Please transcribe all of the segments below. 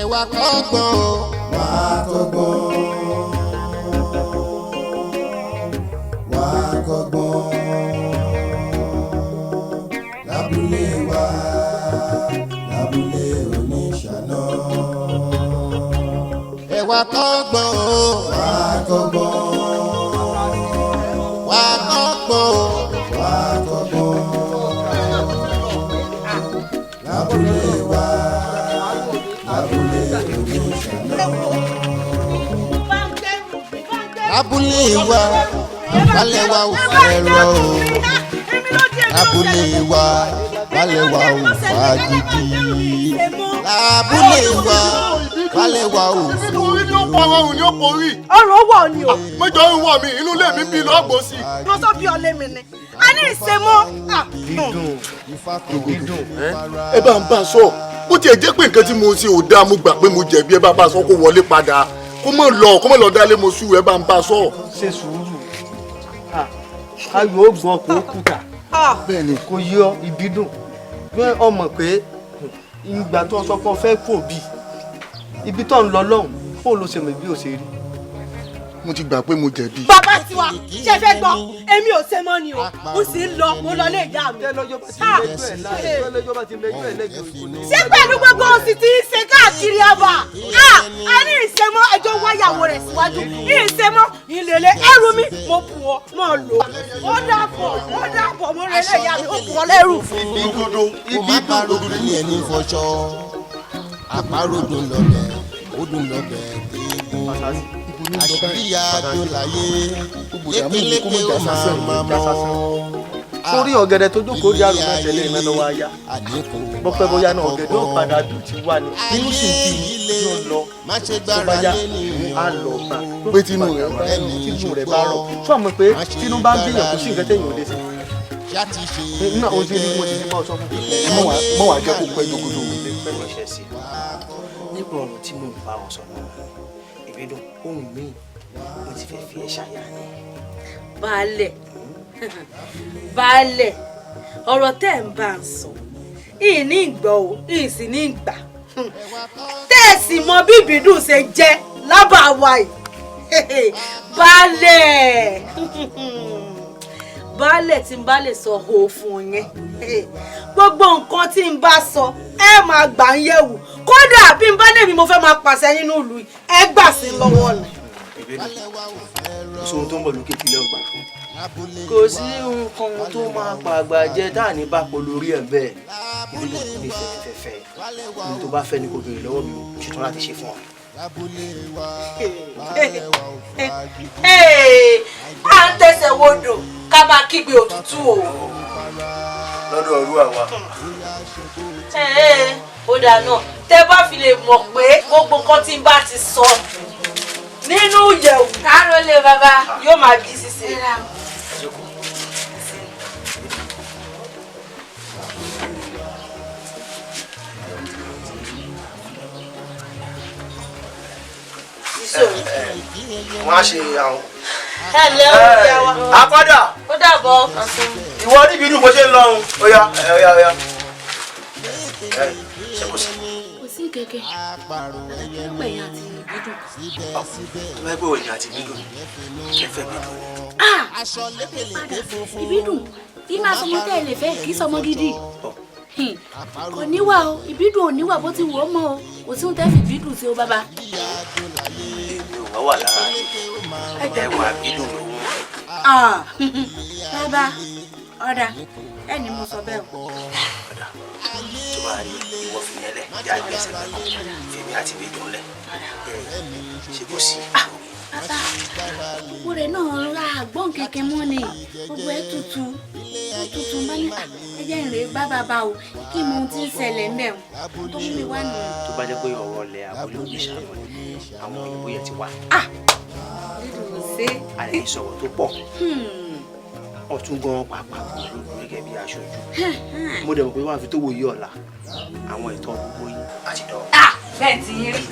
Ẹ wá kọ́gbọ́n o. Wá kọ́gbọ́n, wá kọ́gbọ́n lábúlé wa, lábúlé oníṣàná. Ẹ wá kọ́gbọ́n o. Wá kọ́gbọ́n, Wá kọ́gbọ́n o. Wá kọ́gbọ́n lábúlé wa, lábúlé oníṣàná. Lábúlé wa, balẹ̀ wa ò fẹ́ rọ o. Lábúlé wa, balẹ̀ wa ò fagídí. Lábúlé wa, balẹ̀ wa ò Orí ni ó pa ọrùn ni ó porí. Ọrùn wọ̀ ni o. Mẹ́jọ ń wọ̀ mí, inú ilé mi bí lọ́gbọ̀n sí. Mo sọ bí ọlẹ́ mi ni. A ní ìṣemọ́. Dídùn dídùn. Ẹ bá ń bá a sọ, bó tiẹ̀ jẹ́ pé nǹkan tí mo ṣe ò dáa, mo gbà pé mo jẹ̀bi. Ẹ bá bá a sọ kó wọlé padà, kó mọ̀ lọ, kó mọ̀ lọ dálé mo sú. Ẹ bá ń bá a sọ. Ṣe sùúrù, ayò ó gbọ́ kó kùtà. Bẹ́ẹ̀ni. Kò yí ọ ìbídùn bí ọmọ pé ìgbà tó sọ pé ọ fẹ́ kò bí ibi tó ń lọ lọ́hùn kó ló ṣe mọ̀ bí ó ṣe rí. Mo ti gbà pé mo jẹ̀bi. Bàbá tiwa ṣe fẹ́ gbọ́, èmi ò ṣe mọ́ ni o, mo sì ń lọ, mo lọ lé ìyá mi. Ṣé pẹ̀lú gbogbo òsì tí ń ṣe káàkiri àbà? A ní ìṣemọ́, ẹjọ́ wáyàwó rẹ̀ síwájú. Ìṣemọ́ ìlélẹ̀ ẹrù mi, mo bù ọ́, mo lò ó. Ó dàbọ̀, ó dàbọ̀, mo rẹ̀ lé ìyá mi, ó bù ọ́ lẹ́rù. Ìdodo. Kò má parọ́ ní ẹni fọṣọ. Àparò dùn lọ́bẹ̀, ó dùn lọ́bẹ̀ kéegun. Àṣírí adùn láyé, lékeleke ó máa máa mọ́. Sórí ọ̀gẹ̀dẹ̀ tó jókòó rí àrùn náà tẹ̀lé iná lọ́wọ́ aya bọ́pẹ́ bóyá náà ọ̀gẹ̀dẹ̀ ó padà dùn tí wà ní inú sì ń bí yóò lọ Má ṣe tó bá gbára yá lé nìyàn. á lọ bá Pé tinú rẹ̀ bá tínú rẹ̀ bá rọ̀ sọ mọ̀ pé tínú bá ń bíyàn kò sí nǹkan téèyàn ò lè ṣe. Ṣá ti ṣe Náà ojú ni mo ti fi bọ́ sọ fún mi. Ẹ mọ̀ wá jẹ́ kó pẹ́ jogodo. Ránṣẹ́ sí nípa ọ̀rọ̀ tí mò ń bá ọ sọ náà, ìbídùn, ohun míì mo ti fẹ́ fi ẹ́ ṣàyà ni. Baálẹ̀, baálẹ̀, ọ̀rọ̀ tẹ́ ẹ̀ ń bá ń sọ ìní ìgbọ́ o, ìsì ní ìgbà tẹ́ ẹ̀ sì mọ bí ìbídùn ṣe jẹ́ lábàá wa yìí. Baálẹ̀, baálẹ̀, tí n bá lè sọ ho fún yẹn, gbogbo nǹkan tí n bá sọ ẹ máa gbà ń yẹ̀wò. Kódà bí n bá lèmi mo fẹ́ máa pàṣẹ nínú ìlú yìí, ẹ gbà sí lọ́wọ́ ni. Ìbídùn, kò sóhun tó ń bọ̀ lókè kílẹ̀ ọgbà, kò sí nǹkan tó máa pàgbà jẹ tá à ní bá pọ̀ lórí ẹ̀ bẹ́ẹ̀. Ìbídùn, ní fẹ́fẹ́fẹ́ ní tó bá fẹ́ ni kò béèrè lọ́wọ́ mi, o ṣetán láti ṣe fún ọ. À ń tẹsẹ̀ wodò ká máa kígbe òtútù o. Lọ́dọ̀ ọ̀rú àwa. Ó dáa náà, tẹ́ bá fi lè mọ̀ pé gbogbo nǹkan tí n bá ti sọ nínú ìyẹ̀wù Kárólé bàbá. yóò máa di ṣíṣe. Wọ́n á ṣe àwọn. Ẹ ǹlẹ́ o, ìyá wa. Akọ́dà. Ó dàbọ̀. Ìwọ níbi inú bó ṣe ń lọ́hùn. Ó yá, ó yá, ó yá. Ẹ ṣe kò sí. Kò sí kẹ̀kẹ́. Pẹ̀yìn àti ìbídùn. Tó bá yẹ pé òyìn àti ìbídùn kẹfẹ́ bídùn ni. Ah! Padà ìbídùn kí máa sọmọ tẹ́ ẹ lè fẹ́, kì í sọmọ gidi. Kò níwà o, ìbídùn ò níwà bó ti wù ó mọ́ o. Kò sí ohun tẹ́ fi ìbídùn sí o bàbá. Èmi ò wá wà lára ẹwà bídùn lòun. Ah! Bàbá, ọ̀dà, ẹni mo sọ bẹ́ẹ̀ o. Ọ̀dà tó bá rí ìwọ fi yẹn lẹ̀ já gbèsè lẹ́kọ̀ọ́ fèmí àti bídùn lẹ̀ ṣe kò sí. Bàbá, gbogbo rẹ̀ náà ra àgbọ̀n kẹ̀kẹ́ mọ́ ni, gbogbo ẹ̀ tutù, ó tutù bá ní ẹ jẹ́ ìrè bá bàbá o kí mo ohun tí ń ṣẹlẹ̀ ń bẹ̀ o tó mú mi wá nù. Tó bá jẹ́ pé ọ̀rọ̀ ọ̀lẹ̀ abúlé òní ṣàánú ni, àwọn òyìnbó yẹn ti wá. Dídùn sí. A lè sọ̀rọ̀ tó pọ̀ ọ̀tún gan pàápàá ló gẹ́gẹ́ bí aṣojú. Mo dẹ̀ mọ̀ pé wọ́n á fi tó wòye ọ̀la àwọn ẹ̀tọ́ gbogbo yín àti dọ̀. Bẹ́ẹ̀ ti yín rí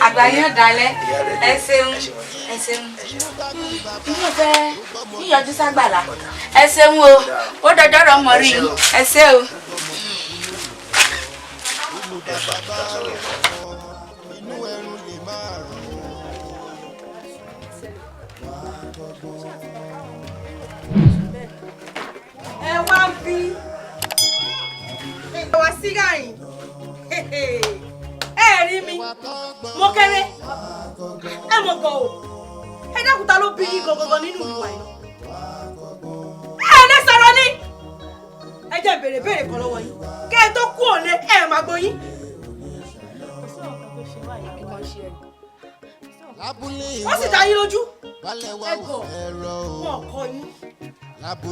àgbà yín dalẹ̀. Ẹ ṣeun, ẹ ṣeun. N kò fẹ́ yíyọjú ságbàlá. Ẹ ṣeun o, ó dọjọ́ rọ̀ mọ́ rí yín. Ẹ ṣé o. síra yìí. Ẹ rí mi, mo kéré, ẹ mọ̀ gan o. Ẹ dákun, ta ló bí yín gangan nínú ìlú wa yìí? Ẹ lè sọ̀rọ̀ ni. Ẹ jẹ́ béèrè béèrè kan lọ́wọ́ yín. Kẹ́ ẹ tó kú òlé, ẹ máa gbọ́ yín. Wọ́n sì dá yín lójú. Ẹ gọ̀, wọn kọ yín.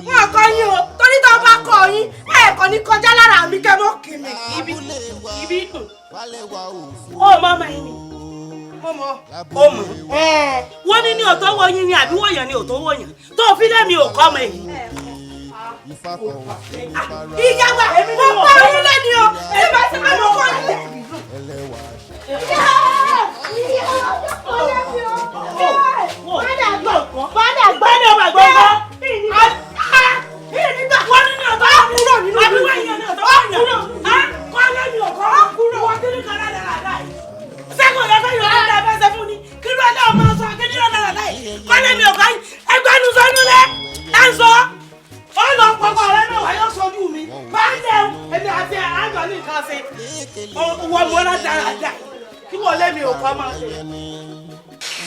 Wọn kọ yín o, torí tó bá kọ yín, ẹ kàn ní kọjá lára mi kẹ́ mọ́ kì mí. Ibi ibi dùn. Ó mọ ọmọ yìí ni. Mo mọ̀. Ó mọ̀. Wọ́n ní ní ọ̀tọ̀ wọ yín ni àbí wọ̀nyàn ni ọ̀tọ̀ wọ̀nyàn. Tó fi lẹ́mi ò kọ́ ọmọ èyí. Ìyá wa, mo kọ́ yín lẹ́ni o, ẹ bá ti máa kọ́ yín.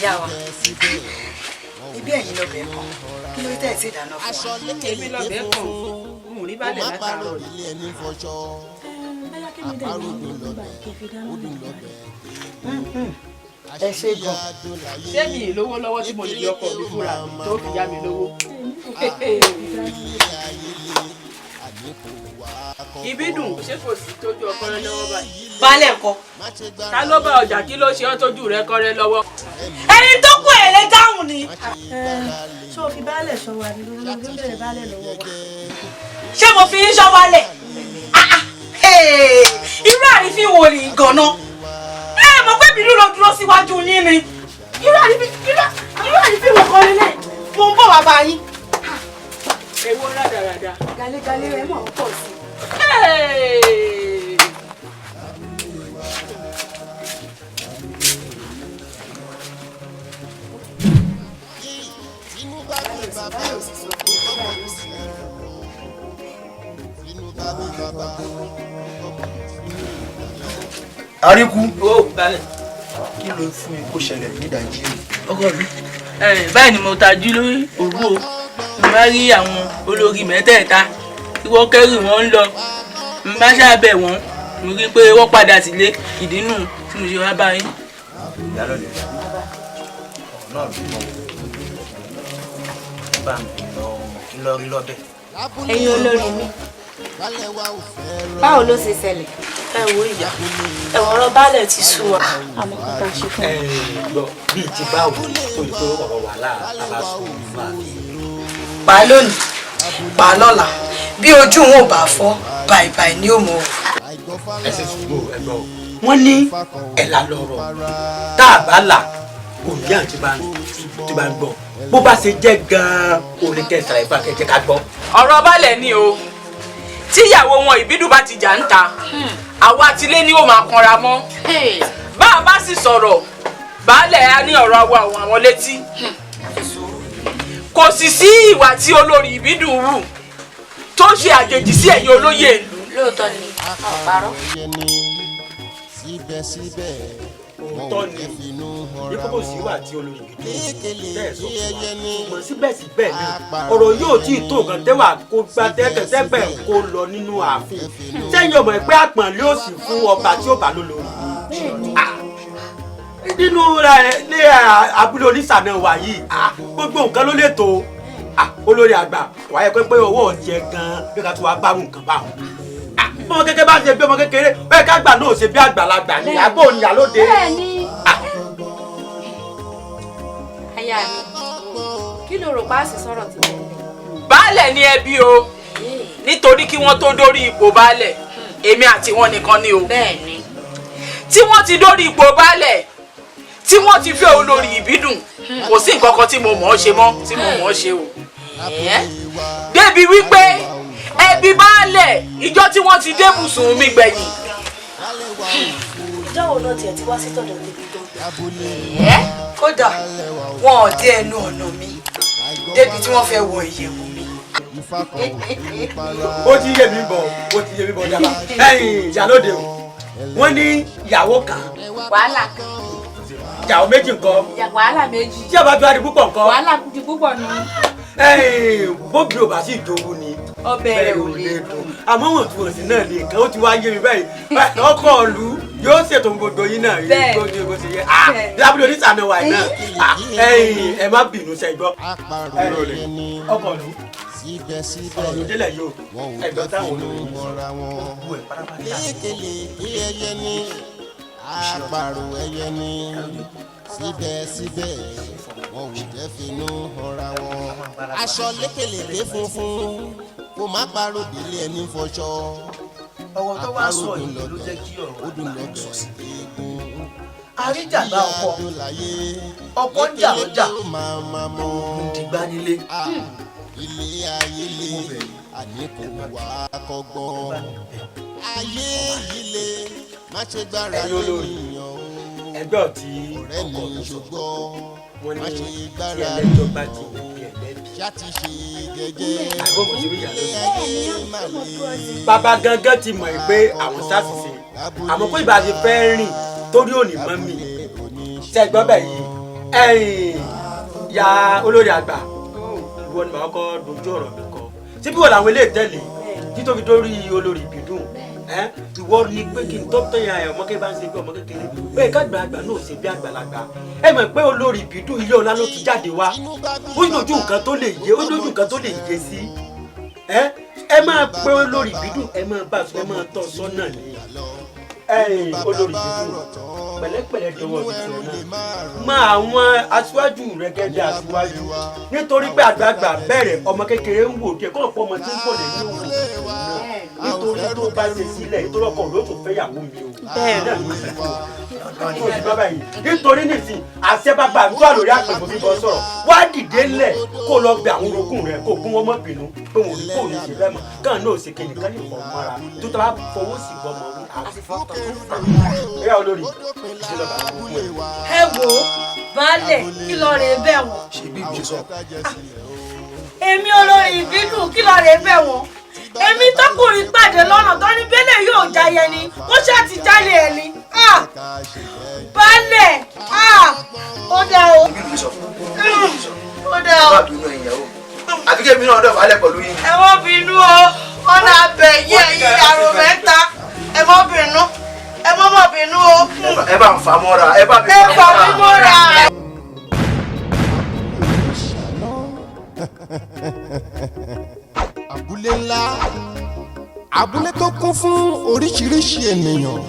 Ìyá wa, ibi ẹ̀yin lọ́bẹ̀ kan, kí ló tẹ̀ sí ìdáná fún wa? Èmi lọ́bẹ̀ kan, n ò rí balẹ̀ látàárọ̀ ni. Ẹ ṣe gan. Ṣé mi ì lówó lọ́wọ́ tí mo lè yọ ọkọ mi fúnra mi tó fi yá mi lówó? Ibi dùn, ṣé kò sí tójú ọkọ rẹ lọ́wọ́ báyìí? Baálẹ̀ ńkọ́? Ta ló bá ọjà, kí ló ṣe ọ́ tójú rẹ kọ́rẹ́ lọ́wọ́? Ẹni tó kú ẹ̀ lè dáhùn ni. Ṣé o fi baálẹ̀ ṣọ́ wa ni? Lórí ló ń bẹ̀rẹ̀ baálẹ̀ lọ́wọ́ wa. Ṣé mo fi yín ṣọ́ wálẹ̀? Irú àrífín wo ni gan-an? Ẹ mọ̀ pé ìbínú ló dúró síwájú yín ni. Irú àrífín wo kọ́ nílẹ̀? Mo ń bọ̀ wá bá yín. Èwo rádaràda. Galegale rẹ̀ mọ̀ ń pọ̀ sí i. Àríkú. Ó balẹ̀. Kí ló fún mi kó ṣẹlẹ̀ nídàájí? Ọkọ mi. Báyìí ni mo tajú lórí òru o. Mo bá rí àwọn olórí mẹ́tẹ̀ẹ̀ta tí wọ́n kẹ́rù wọn ń lọ. Mo bá ṣàbẹ̀ wọ́n, mo rí pé wọ́n padà sílé, ìdínú tí mo ṣe wá bá yín. Ìyálọ́lẹ̀, ọ̀rọ̀ náà ló mọ̀. Ẹ bá mi lọ kí lọ rí lọ́bẹ̀. Ẹ̀yin olórí mi, báwo ló ṣe ṣẹlẹ̀? Ẹ wo ìyá, ẹ̀wọ̀n ọ̀rọ̀ baálẹ̀ ti sú wa. Àmọ́ kó tá a ṣe fún Ẹ gbọ́ bíi ti báwo tó di pé ọ̀rọ̀ wàhálà aláṣọ ìlú àfi. Pa lónìí, pa lọ́la, bí ojú wọn ò bá fọ́, bàìbàì ni ó mọ̀ ọ́. Ẹ ṣe sùúrù, ẹ gbọ́. Wọ́n ní ẹ̀là lọ̀rọ̀ tá a bá là kò ní àti bá ń gbọ́. Bó bá ṣe jẹ́ gan-an, òní kẹsàn-án ìfà kẹjẹ ká gbọ́. Ọ̀rọ̀ baálẹ̀ ni o. Tíyàwó wọn ìbídùn bá ti jà ń ta, àwa tilé ni ó máa kanra mọ́. Bá a bá sì sọ̀rọ̀, baálẹ̀ á ní ọ̀rọ̀ àwọ̀ àwọn àwọn létí. Kò sì sí ìwà tí olórí ìbídùn wù tó ṣe àjèjì sí ẹ̀yin olóyè ìlú. Lóòótọ́ ni, ọ̀parọ́. Òótọ́ ni ní kókó sí wà tí olórí gidi tẹ́ ẹ̀ sọ fún wa, ṣùgbọ́n síbẹ̀síbẹ̀ ni ọ̀rọ̀ yóò tí ì tó nǹkan tẹ́wà kó gba tẹ́tẹ́tẹ́gbẹ̀ kó lọ nínú ààfin. Sẹ́yìn ọmọ ẹ̀ pé àpọ̀nlé ò sì fún ọba tí ó bá lólórí nínú ní abúlé onísànà wà yìí, gbogbo nǹkan ló lè tó olórí àgbà wáyé pé owó ọ̀jẹ̀ gan-an bí ká tún wá bá nǹkan bá wọn. Ọmọ kékeré bá ṣe bí ọmọ kékeré, bẹ́ẹ̀ ká gbà náà ṣe bí àgbàlagbà ni àbò ìyálóde. Bẹ́ẹ̀ni. Aya mi, kí ló rò páàsì sọ̀rọ̀ tí mo lè? Baálẹ̀ ni ẹbí o, nítorí kí wọ́n tó dórí ipò baálẹ̀, èmi àti wọn nìkan ni o. Bẹ́ẹ̀ni. Tí wọ́n ti dórí ipò baálẹ̀, tí wọ́n ti fẹ́ olórí ìbídùn, kò sí nǹkan kan tí mo mọ̀ ọ́ ṣe mọ́, tí mo mọ̀ ọ́ ṣe o. Débi wípé ẹbí baálẹ̀ ìjọ tí wọ́n ti débùsùn mi gbẹ̀yìn. Ìjọ wo náà tiẹ̀ ti wá sí tọ̀dọ̀ tèmi gan? Kódà wọn ò dé ẹnu ọ̀nà mi débi tí wọ́n fẹ́ wọ ìyẹ̀wò mi. Ifá kan ò ní para. Ó ti yé mi bọ̀, ó ti yé mi bọ̀ dábàá. Ẹ̀yin ìyálóde o, wọ́n ní ìyàwó kan. Wàhálà kan. Ìyàwó méjì ńkọ́? Wàhálà méjì. Tí ọba tó wá di púpọ̀ ńkọ́? Wàhálà di púpọ̀ nù. Bóbi ò bá sì jowú ni ọbẹ̀ rẹ̀ ò lè dùn. Àmọ́ wọ́n tún òsì náà lè kàn ó ti wá yé mi báyìí. Ọkọ̀ ọ̀lú yóò ṣètò gbogbo yín náà yìí bó ti bó ti yẹ. Lábúlé oníṣàánú wa náà ẹ má bínú sẹ́gbọ́. Ọkọ̀ ọ̀lú Síbẹ̀síbẹ̀ ọ̀rọ̀ délẹ̀ yóò wọn ò ẹ̀gbọ́n jẹ́ táwọn finú olórí mọ́ra wọn. Lékelèké ẹyẹ ní àparò ẹyẹ ní síbẹ̀síbẹ̀ wọn ò jẹ́ finú hànra wọn. Aṣọ lékelèké funfun kó má parọ́ délé ẹni fọṣọ. Ọ̀rọ̀ tó wá sọ Àparò yìí dùn ló jẹ́ kí ọ̀rọ̀ ó dùn àgbà lọ́bẹ̀ sọ sí. eégún. Àríjàgbá ọkọ Adúláyé ọkọ ń jà lọ́jà lékelèké ó máa máa mọ́. dìgbà nílé. Ilé ayé le àní kò wá kọ́gbọ́n. Ayé yìí le má ṣe gbára Ẹ̀yin olórí, lénìyàn o. ẹgbẹ́ tí Ọ̀rẹ́ ọkọ̀ mi mi sọ ṣùgbọ́n wọ́n má ní ṣe tí gbára ẹlẹ́jọ́ bá ti ẹ̀bi ẹ̀lẹ́bi. ṣá ti ṣe jẹ́jẹ́. Àgbọ̀mọ̀ sí wíyà Ilé lónìí. ayé má le. Bàbá gangan ti mọ̀ pé àwọn ṣàṣìṣe àmọ́ pé ìbá ṣe fẹ́ rìn torí òní mọ́ mi ṣe gbọ́ bẹ̀ yìí. Ẹ̀yin ya olórí àgbà, ìwọ ni màá kọ́ dojú ọ̀rọ̀ mi kọ. Síbí wọ́n làwọn eléyìí tẹ̀lé títóbi dórí olórí ìbídùn ìwọ ni pé kí n tó tẹ̀yìn ayọ̀ ọmọ kékeré bá ń ṣe bí ọmọ kékeré bẹ́ẹ̀ kágbà àgbà náà ṣe bí àgbàlagbà. Ẹ mọ̀ pé olórí ìbídùn ilé ọlá ló ti jáde wá, ó lójú nǹkan tó lè yé, ó lójú nǹkan tó lè yé sí. Ẹ máa pé olórí ìbídùn, ẹ máa bá ẹ máa tọ́ sọ́nà ni. Olórí ìbídùn pẹ̀lẹ́pẹ̀lẹ́ dọwọ́ ìbídùn náà máa àwọn aṣíwájú rẹ gẹ́gẹ́ bí aṣíwájú, nítorí pé àgbààgbà bẹ̀rẹ̀ ọmọ kékeré ń wò díẹ̀ kọ́ ọ̀pọ̀ ọmọ tí ń bọ̀ lẹ́yìn òwò náà, nítorí tó bá ṣe sílẹ̀ nítorí ọkọ ló tún fẹ́yàwó mi o. Bẹ́ẹ̀ náà ló sì fún ọ bàbá yìí nítorí nìsín àṣẹ bàbá mi tó wà lórí àpèkò bíbọ sọ̀rọ̀ wá dìde ńlẹ̀ kó lọ bẹ àwọn orogún rẹ kó gún wọn mọ́ bínú pé wọn ò ní kó ní ṣe bẹ́ẹ̀ mọ́ káà náà ṣe kéde ká lè fọ mọ́ra tó tọ́ bá fọwọ́ sí bọ́mọ wí àti ẹ̀yà olórí ṣe lọ́ba àwọn orogún ẹ̀. Ẹ wò ó baálẹ̀, kí lọ rè bẹ̀ wọ́n. Ṣe bí ìbí sọ. Èmi olórí ìbídùn kí lọ rè bẹ̀ wọ́n. Èmi tọkùnrin pàdé lọ́nà tó ní bẹ́lẹ̀ yóò jayẹ ni ó ṣáà ti jálè ẹ ni. Ah! Baálẹ̀, ah! Ó dá o. Ṣe bí ìbí sọ. Ó dá Ẹ o. má bínú ẹ̀yin ìyàwó mi. Àbí kí èmi náà dọ̀bálẹ̀ pẹ̀lú yín. Ẹ mọ́ bínú o, ọ̀nà abẹ̀yìn ẹ̀yìn àrò mẹ́ta. Ẹ mọ́ bínú, ẹ mọ́ mọ́ bínú o. Ẹ bá ń fa mọ́ra, ẹ bá mi Ẹ fà mí mọ́ra. Abúlé ńlá, abúlé tó kún fún oríṣiríṣi ènìyàn,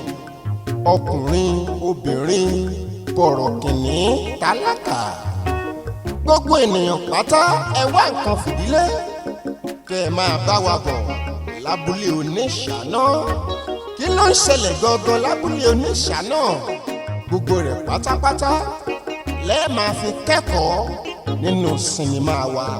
ọkùnrin, obìnrin, bọ̀rọ̀kìnní, tálákà, gbogbo ènìyàn pátá. Ẹ wá nǹkan fìdílé kẹ́ ẹ máa bá wa bọ̀ lábúlé oníṣàná. Kí ló ń ṣẹlẹ̀ gangan lábúlé oníṣàná? Gbogbo rẹ̀ pátápátá lẹ́ẹ̀ máa fi kẹ́kọ̀ọ́ nínú sinimá wa.